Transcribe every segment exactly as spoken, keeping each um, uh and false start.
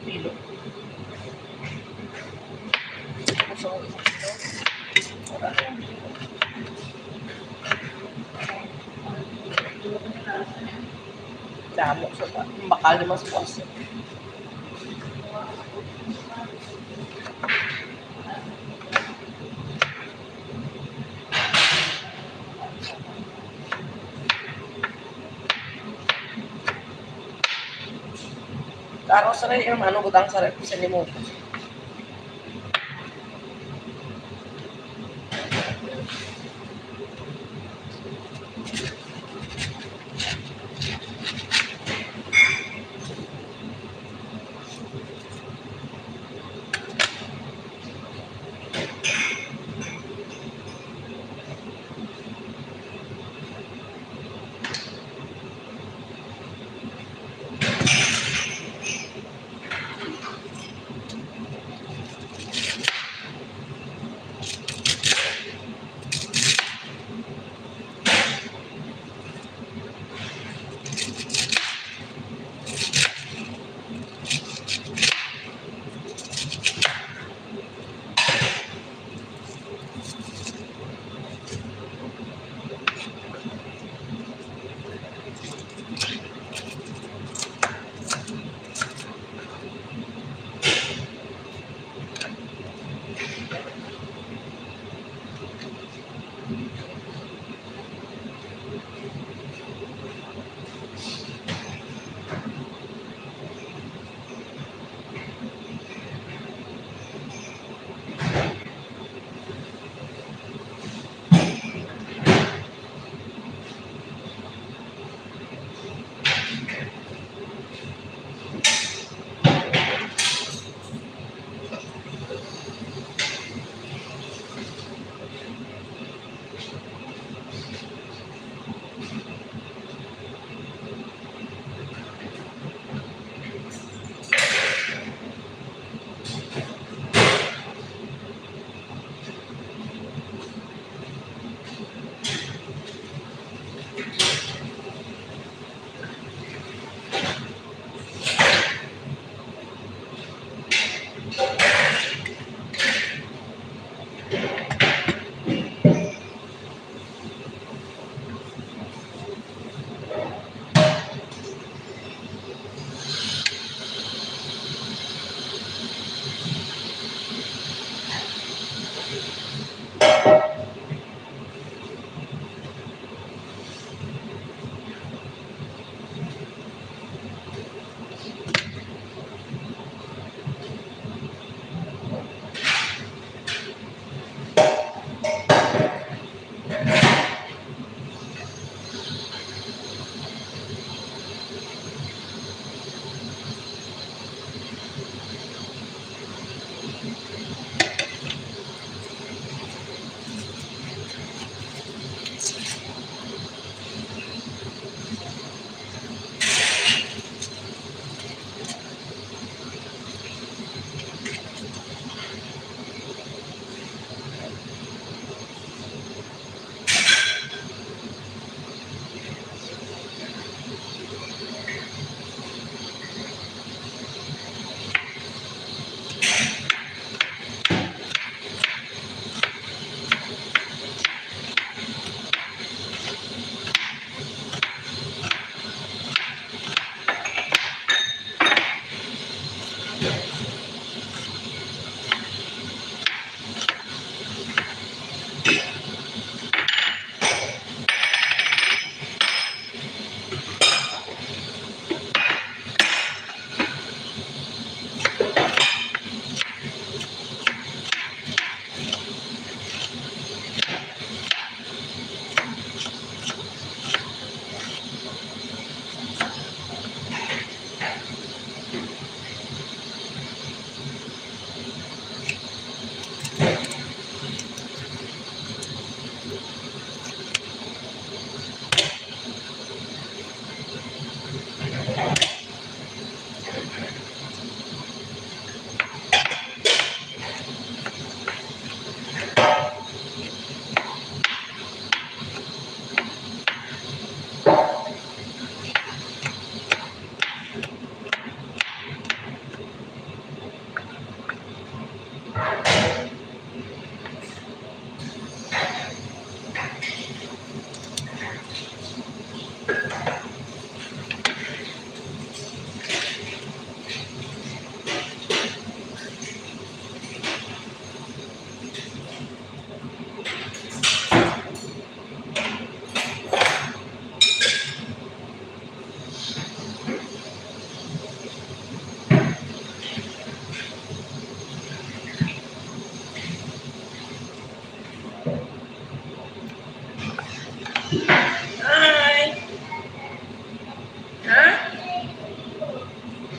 Pilo. So, damo sa ta-, bakal naman sa puwas. Klaro sa rin yung ano, butang sa ref, sa limo.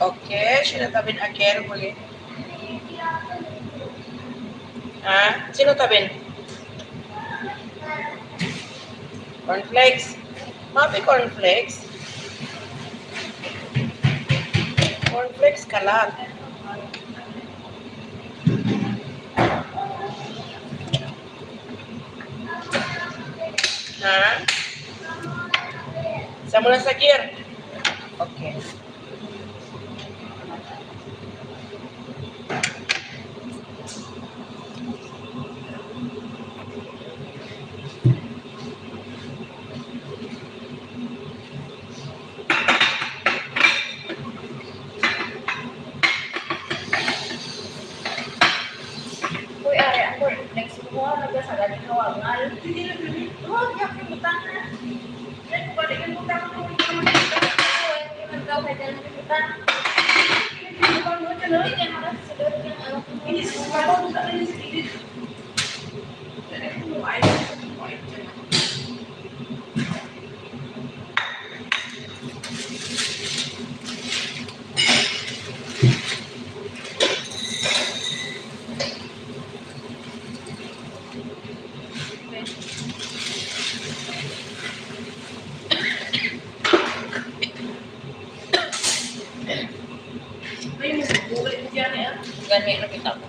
Okay, sino tabin aker, huli? Ha? Sino tabin? Cornflakes. Mapi cornflakes. Cornflakes ka lang. Ha? Sa mula sa gear. Okay. Uy, ari, ang cornflakes mo, nagkasagad yung kawangal. Huwag, yak yung butang na. Yan, balik yung butang mo. Ikaw, kaya dyan yung butang. Hindi ka makasulod ng ano. Hindi, sa sabaw, butang na yung sa gilid. Dali, kung ayaw, ayaw dyan. May mabubalik dyan, eh. Gani, nakita ko.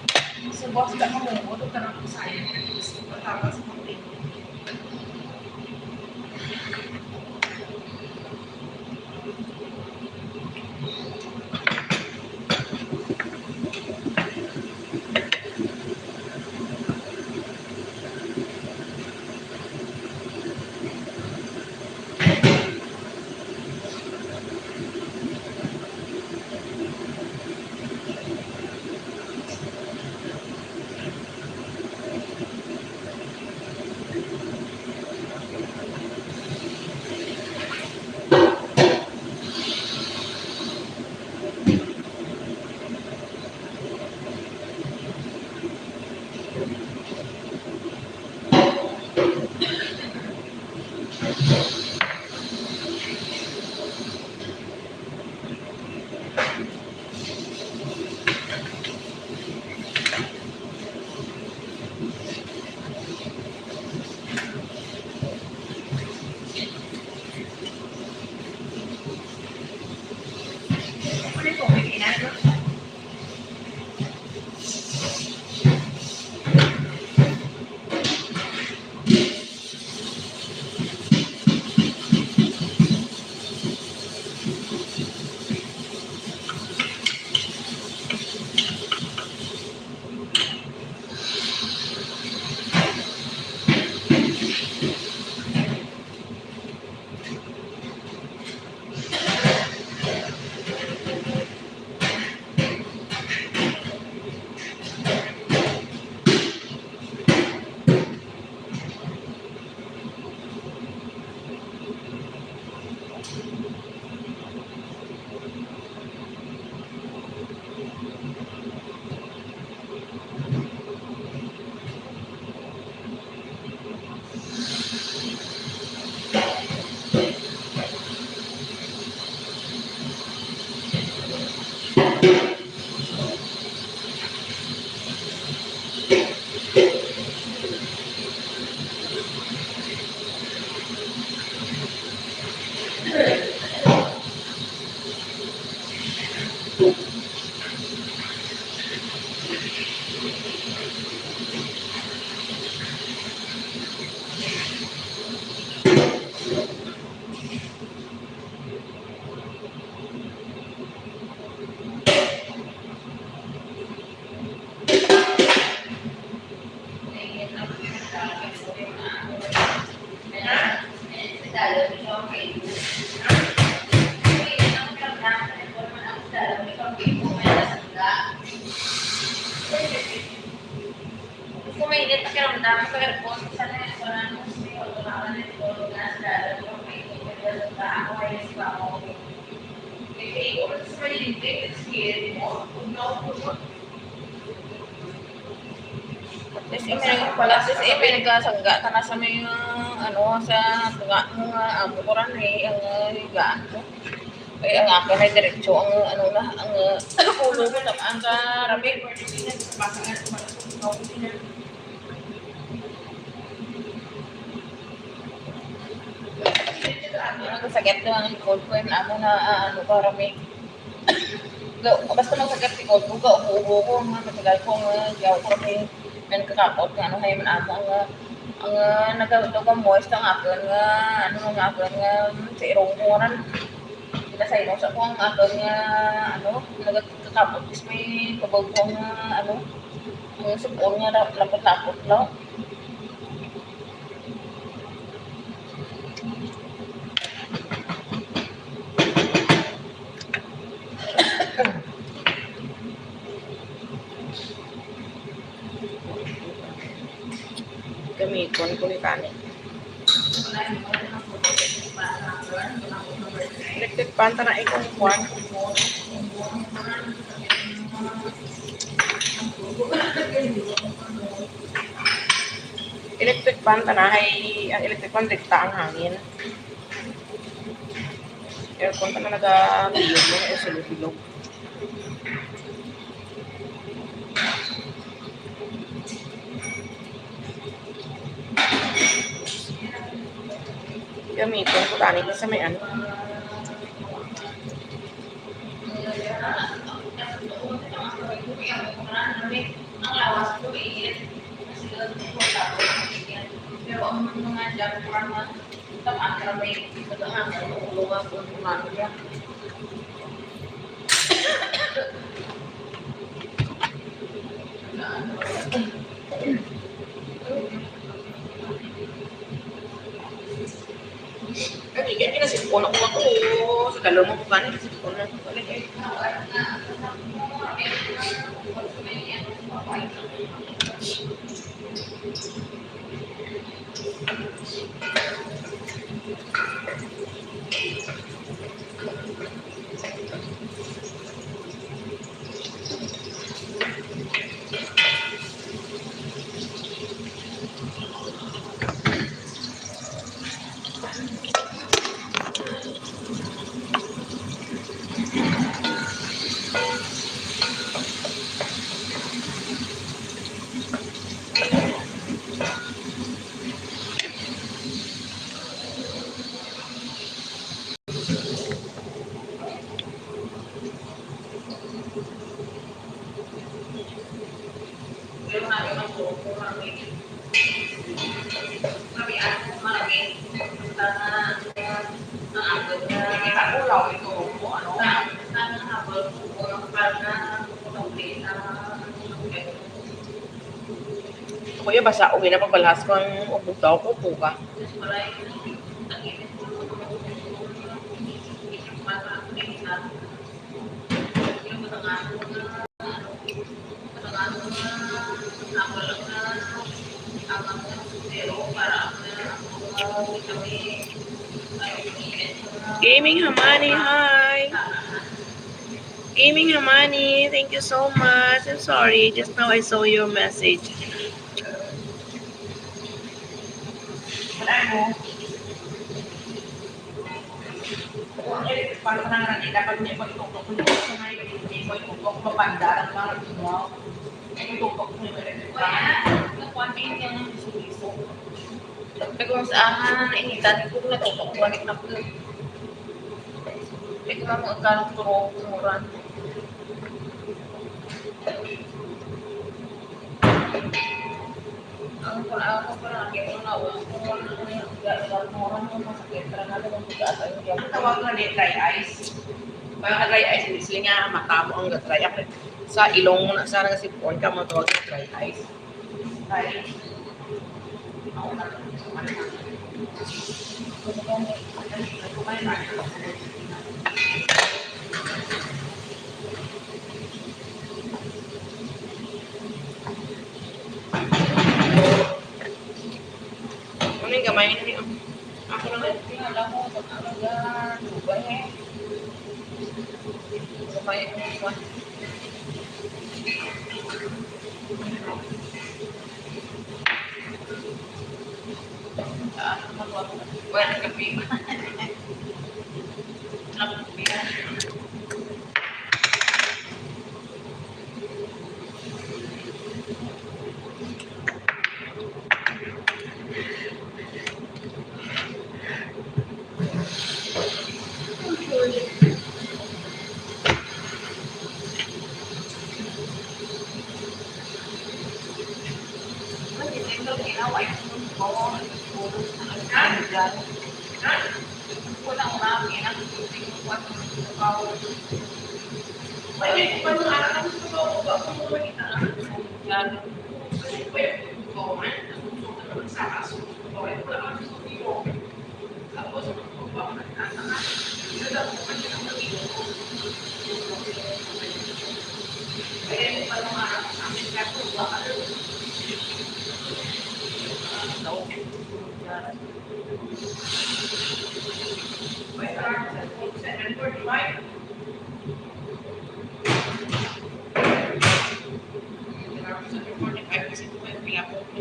Sa boss ka mo, mo, ito ka ng sayang. Sa pagkabas mo, eh. Gusto mainit pakiramdam sa aircon, sa aircon, ano, sa aircon, sa aircon. At least, email, at least, email ka sa ga, kana sa may, uh, ano, sa ga, mga amo ko rin, eh, ang, uh, ga. Ay, ang akon ay diretso ang, ano na, ang, uh, ulo ko na ang karami. Ang sakit na ang likod ko, yung amo na, ah, ano, karami. Ga-, basta magsakit likod ko, gaubo-ubo ko, nga matagal ko nga, yaw ko kay, may nagkakapot nga, ano, hay man amo nga, ang, ah, naga-, naga-moist ang akon nga, ano, ang akon nga, mm, sa irong ko, nga ran. Kita sa irong sa ko ang akon nga, ano, nagkakapot, is may kabog ko nga, ano, ang sipon nga, lapot-lapot lang. Gamiton ko ni tani. Electric fan ta na ikong kwan. Electric fan ta na, hay, ang electric fan, dikta ang hangin. Aircon ta na naga-, bilog, naga-, bilog-bilog. Gamiton ko tani sa may ano. Ang lawas ko, mainit. Kasi, pero ang mga dyan, parang, tam-, ang karami, ito nga, ang ulo nga, kung ano niya. Kani, kaya kinasipon ako, ako. Sa kalong ako, kani, kinasipon ako. Kuya, basa og ina pagbalhas ko ang ubog daw ko, puga. Gaming Hamani, hi. Gaming Hamani, thank you so much. I'm sorry, just now I saw your message. Wala mo. Kung ano, parang nang dapat niya pag-ituktok ko dito sa may, hindi ko itutok, mabanda ang mga tingog. Itutok ko yung electric fan. Nakuha din yung suliso. Pero sa aha, initan ko, natutok ko, balik na po. Ito na mo, ang karong turo, tumuran. Ang pag-ako pa lang, ito na, wala ko lang, wala ko lang, masakit, pero nga naman, ang tawag na di, dry ice. Parang dry ice, hindi sila nga matabo ang dry ice. Sa ilong mo na, sa nagasipon ka, matawag na dry ice. Dry ice. Ano yung gamay na niyo? Ako na lang. Tingnan lang mo, pag ano yan, lubay eh. Gamay mo, ah, ano ba? Well, kape. Lang, kape. Wala ko marami na ang tubig ko.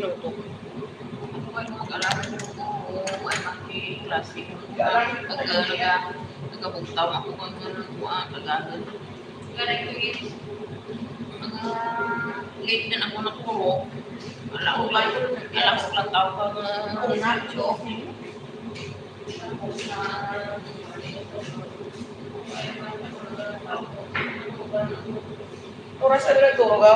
Minuto. Ako ay mag-alarm ko, oo, ay mag-klase. Pag, ah, naga-, nagabugtaw ako, ang, ah, kuha, kagagan. Ganun ko yun. Mga late na ako nakuro. Alam ko ba, alam ko lang tao pag, ah, Oo nga, show off ninyo. Oras na nagturo ka?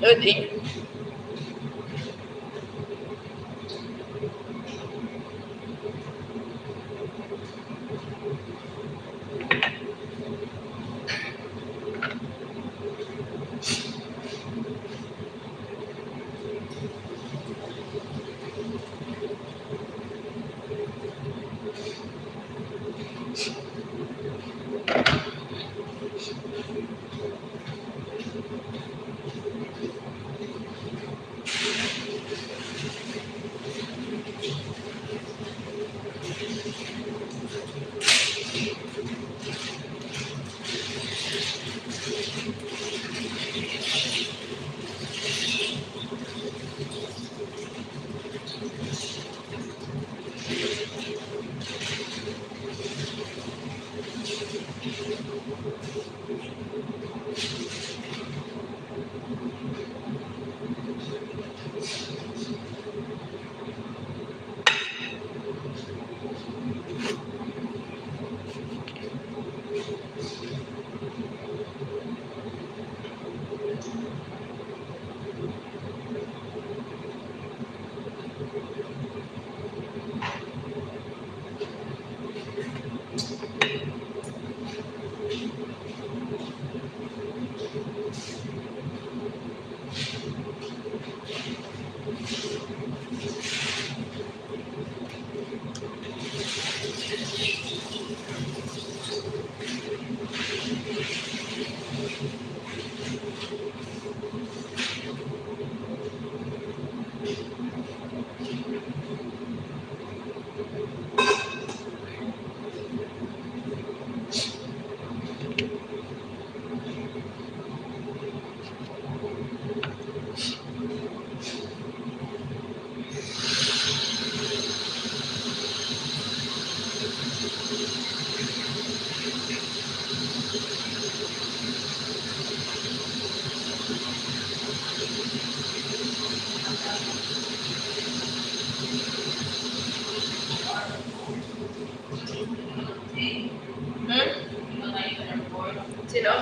Ready? Hmm? Sino?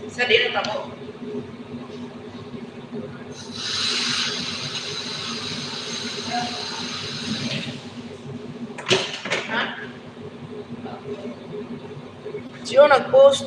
Sa di na tabo. Ha? Sino nag-post?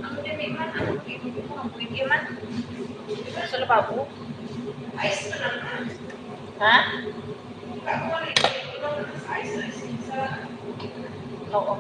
Ang dili man, ang pwede man. Sa lababo? Ha? Oo.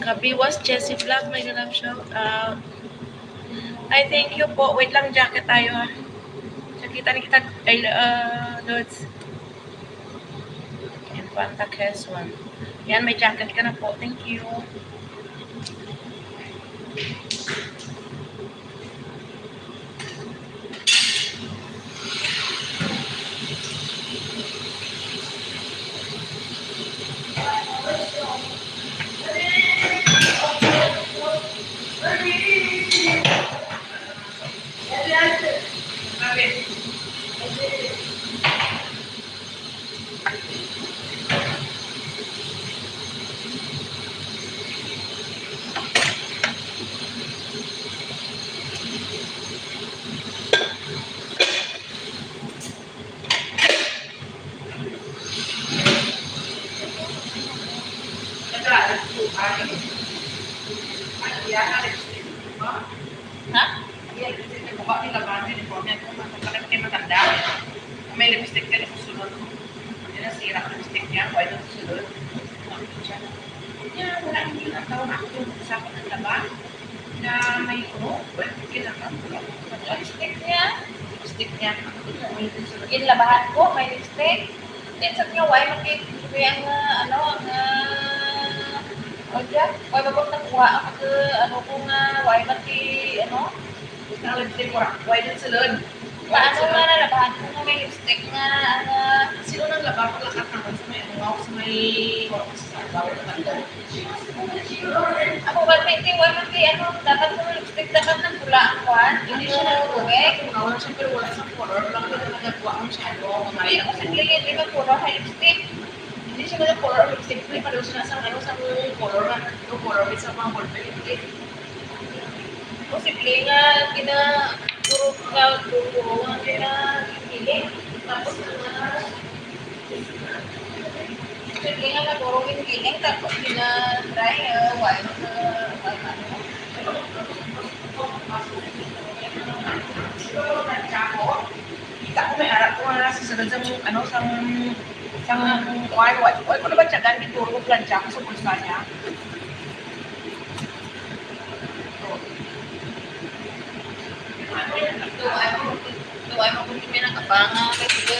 Kabiwas, Jessie Vlog, may ganap shout out. Ay, thank you po. Wait lang, jacket tayo, ha. Jacket ni kita, ay, uh, Lods. Infanta Quezon. Yan, may jacket ka na po. Thank you. Ha? May lipstick ka na sa sulod. Hindi na sira ang lipstick niya. Why not sulod? Niya, wala ang ginagawa na ako yung sa akin ng laba na may ano, wala ang ginagawa. Ang lipstick niya. Lipstick niya. Ginlabahan ko, may lipstick. Yan sa niya, why man kay, kay ang, ah, ano, ang, ah, o siya, why ba ko nakuha ang pag, ano ko nga, why man kay, ano? Ang lipstick ko, why din sulod? Paano nga nalabahan ko nga may lipstick nga, ang, ah, sino nang laba ko lakat na sa may, ano, sa may, sa bawal na banda? Ako ba, twenty-one man kay ano, dapat mo lipstick, dapat nang pula ang kuan. Hindi siya nagpula. Wala siya, pero wala sa color. Wala ko na nagkuha ang shadow. Ay, ako sa clear, hindi man pula ang lipstick. Hindi siya nagkuha ang lipstick. May pala siya sa ano, sa color na, yung color sa mga ballpen. Posible nga gina-, puro ka, puro nga ginagiling. Tapos, ano, Sige nga, nagurong yung giling, tapos gina-dry, ah, wala na, wala na. Kita ko may harap ko nga sa sulod sa, ano, sang, sang, why, why, why ko naman siya gani, guro ko plancha ko sa bulsa niya. Ito, ay, ito, ay, mabuti may nakabanga, kay sige.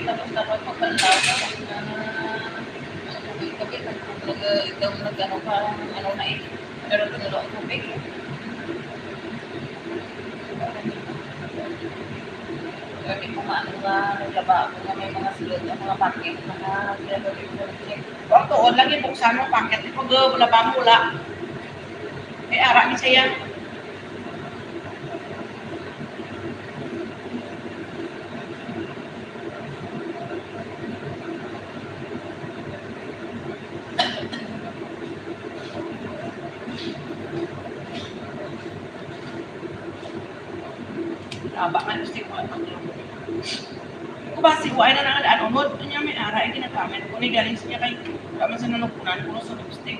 Tapos dapat pagkanta ka, ah, kapit-kapit, nag-, ikaw nag-ano ka, ano na eh. Pero tinulo ang tubig. Pwede ko nga, ano nga, naglaba ako nga may mga sulod, ang mga packet, mga, Pagtuon lagi, buksan mo, packet, ipag-, laba mo, wala. Ay, ara ni siya. Aba nga, gusto ko ang pagluto. Kung ba, si Juan na lang ang unod, niya may ara, ay ginagamit ko. Ni galing siya kay, kami sa nalukunan ko sa lipstick.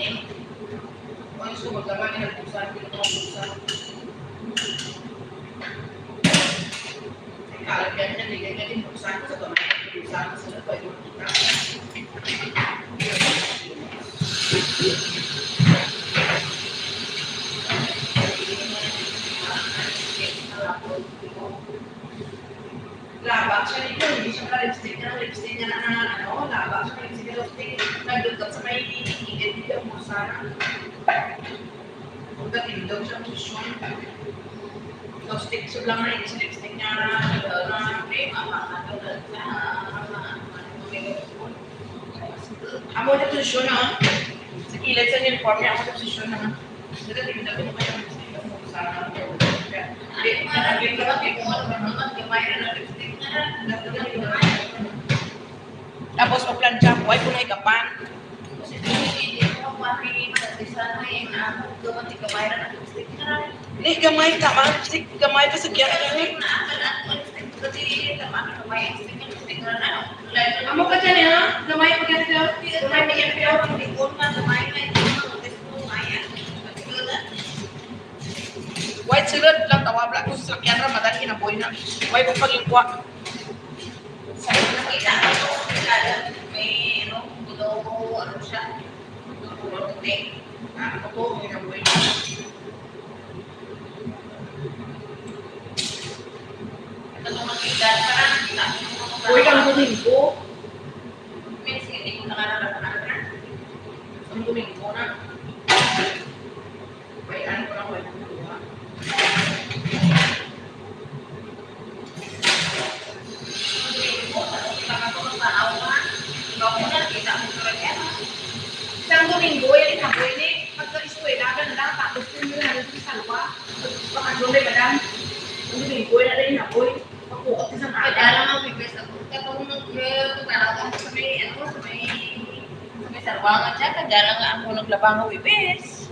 ini. Kung gusto mo, tama na, buksan, pinaka-buksan. Kalagyan na, nilagyan din, buksan ko sa gamay, buksan ko sa gamay, kita. Laba siya dito, hindi siya ka-lipstick na, lipstick na, na, na, ano, laba siya ka-lipstick na, lipstick. Nagdugtong sa may gilid, hindi ang bulsa na. Pagkatindog siya, cushion. Lipstick, so lang na, hindi siya lipstick na, na, na, cream, ama, ano, na, na, na, Amo na to siya na. Sa kilid sa uniform niya, amo na to siya na. Sa kilid na to, kaya sa sana. Tapos, pa-plancha ko, ay, kung nahikapan. Di, gamay ka, ma. Di, gamay pa sa kiyat. Amo ka dyan, ha? Gamay pa kiyat, ha? Gamay pa kiyat, ha? White sulod lang, tawag lang. Kung sakyan ra, madali na boy na. Way pa pagingkwa. Sa nakita ko, may, ano, below, ano siya? Below, ano to, may nabuhay. Ito mga tigas, parang kita ko. Uy, ang Domingo. May sige, di ko nakararapat na. Ang Domingo na. May ano ko lang, may kukuha. Isang Domingo, yan ang haboy ni pagka-eskwela ka na lang, tapos yun yung halos yung salwa. Pag-, pag-, ano, may madam, ang Domingo, yan ang haboy. Pagkuha ko sa Kadala nga, may best ako. Katong nag-, eh, kadala nga sa may, ano, sa may, sa may sarwangan siya, kadala nga ako naglaba nga Webes.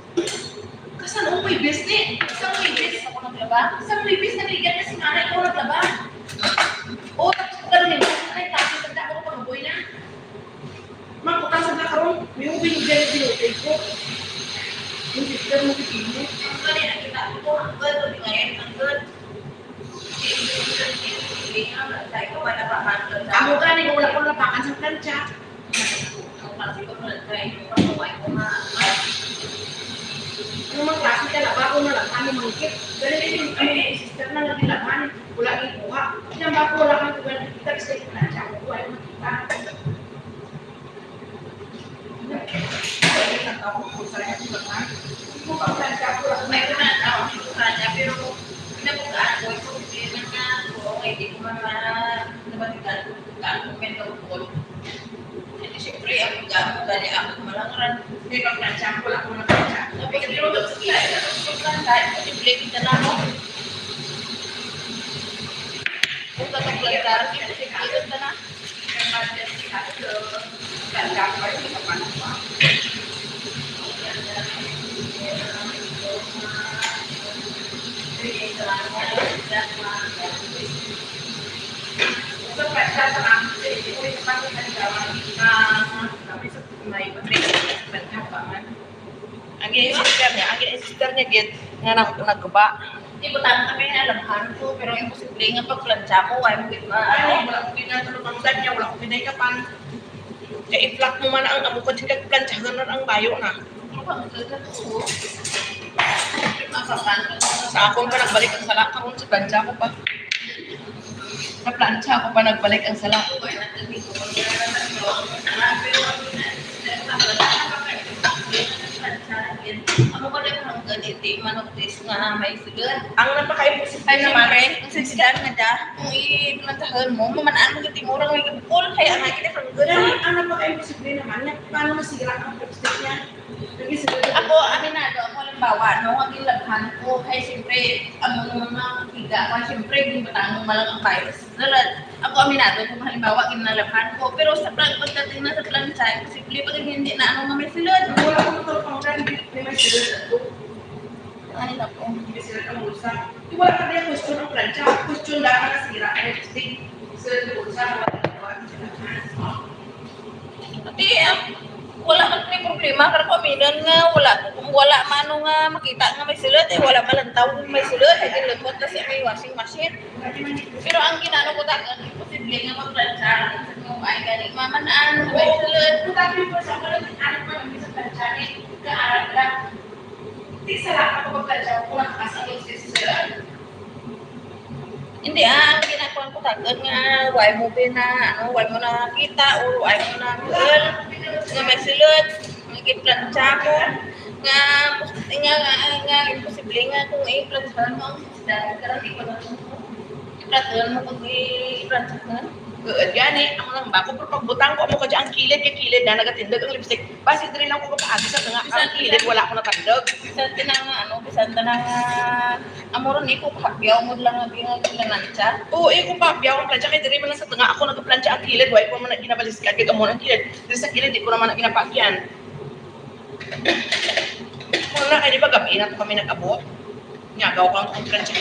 Kasan ang Webes, ni? Sa Webes. Ako naglaba? Sa Webes, nagligad na si nanay ko naglaba. O, tapos ka rin, ay, tapos ang dako ko pag-aboy na. Mangutang sa karon, may ubing dyan yung binutay ko. Yung sister mo, bikini. Ang kanina, kita ko, ang ganda, di ngayon, ang ganda. Amo gani nga wala ko labahan sa plancha. Ano mang klase ka laba ko na lang kami mangkit. Gani din yung kami ni sister na naglabahan. Wala ni kuha. Yan ba ko wala kang kuha kita sa plancha ko. Wala makita. Pero pinabukaan ko, ito na nga, oo, hindi ko man ma-, nabalikan ko, kung ano, men, kaupol. Hindi, siyempre, ang pag-amo, gali ako, malangran. May pagplancha, wala ko na plancha. Sabi ko, pero, sige, ay, ano, pagplancha, posible, kita na mo. Kung tatong plancha, sige, kita na. Ang iyang sister niya, ang iyang sister niya gid nga nag-, nagkuba. Di ko tanto kay nalabhan ko, pero imposible nga pagplancha ko, wala mo gid ma-, ay, wala ko gid na tulog ang dad niya, wala ko gid na ikapan. Kay i-flat mo man ang amo ko, di kag plantsahan na ang bayo na. Sa akon pa nagbalik ang sala, karon sa plantsa ko pa. Sa plantsa ko pa nagbalik ang sala. Amo ko lang ang ganit, eh, manok. Nga may sulod. Ang napaka-imposible. Ay, naman, siyempre, ang sensitive na da. Kung i-plantahan mo, mamanaan mo yung timurang may kabukol, kaya ang nakita kang gano'n. Ang, ang napaka-imposible naman niya, paano masira ang lipstick niya? Nag-isulod. Ako, aminado, ako, halimbawa, no, ang ginlabhan ko, kay siyempre, ang mga higa ko, siyempre, ginbatangon mo lang ang virus. Sulod. Ako, aminado, kung halimbawa, ginlabhan ko, pero sa plan-, pagdating na sa plancha, imposible pag hindi na ano nga may sulod. Wala ko matulog pang plan, may sulod ako. Ay, naku. Hindi sila ang usa. Di wala ka din question ang plancha. Question lang ang nasira ang lipstick. Sila ang usa, wala ka. Ati, ah, wala man may problema. Pero kung aminan nga, wala, wala man ano nga makita nga may sulod, eh, wala malantaw kung may sulod. Ay, ginlukot na siya may washing machine. Pero ang ginano ko, tagan, imposible nga magplancha. Kung ay gani, mamanaan, may sulod. Kung tagan yung person, wala yung anak mo, yung sa plancha, eh, kaarag lang. Di sala ako pagkadya ko lang asa ko si Sir. Hindi, ah, ang ginakuan ko tagod nga, why mo ba na, ano, why mo nakita, or why mo na, girl, nga may sulod, nga giplantsa ko, nga, nga, nga, nga, imposible nga kung i-plantsa mo ang isda, pero di ko na, i-plantsa mo kung i-plantsa mo. Good, yan eh. Amo lang ba? Kung pagbutang ko, amo ka dyan, ang kilid, kay kilid na, nagatindog ang lipstick. Basi diri lang ko kapaagi sa tunga, ang kilid, wala ko natandog. Bisan tinanga, ano, bisan tinanga, amo ron, iko, kahapyaw mo lang, nga, nga, nga, plancha. Oo, iko, pahapyaw ang plancha, kay diri man lang sa tunga, ako nagplantsa ang kilid, why ko man na ginabaliskad, kay amo ang kilid. Diri sa kilid, di ko naman na ginapaagyan. Muna, kay di ba, gabi na to kami nag-abot? Nyagaw ko ang kong plancha.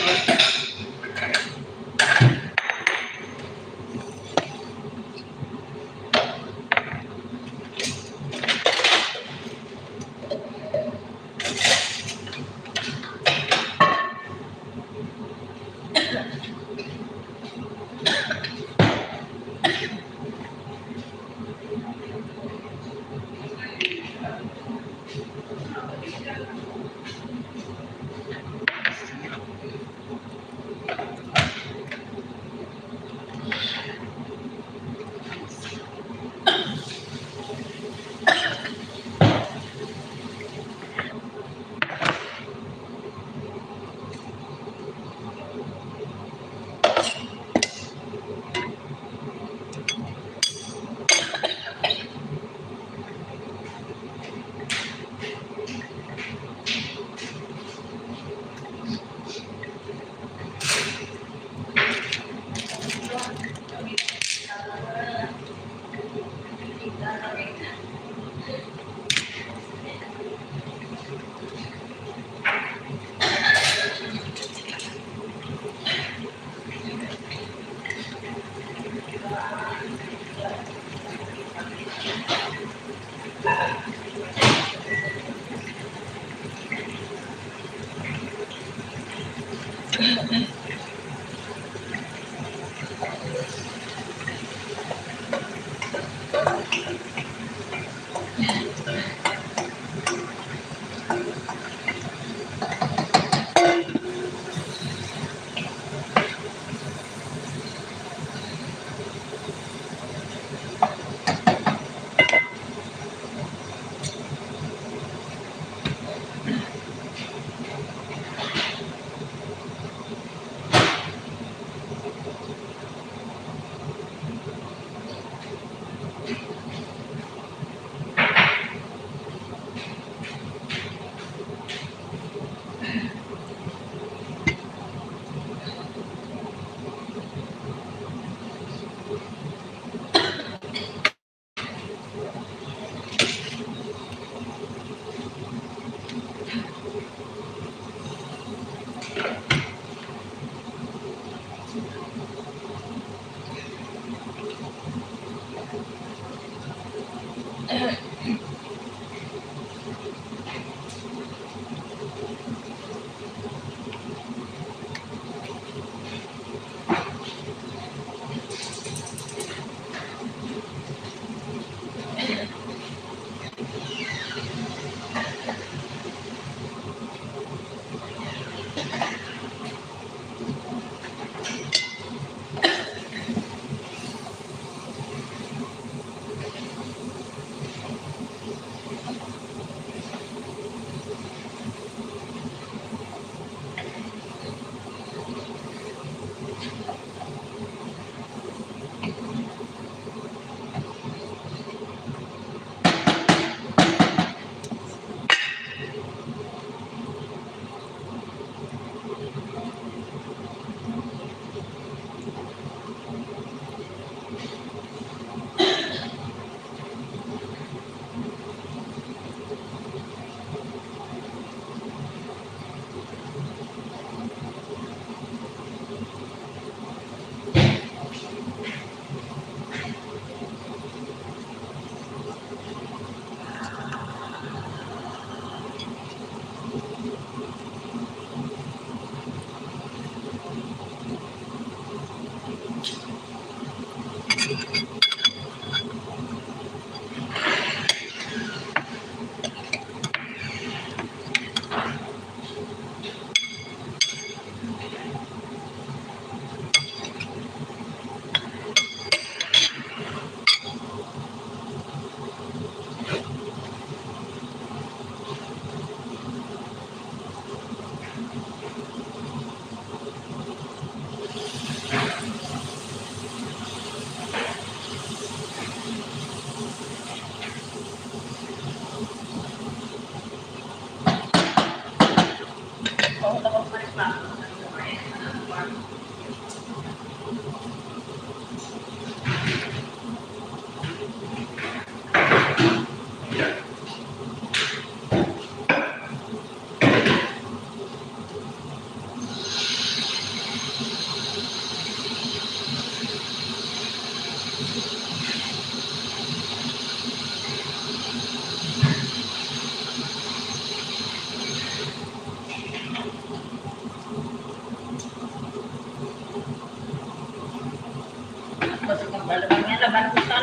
Laban nga, laban ko sa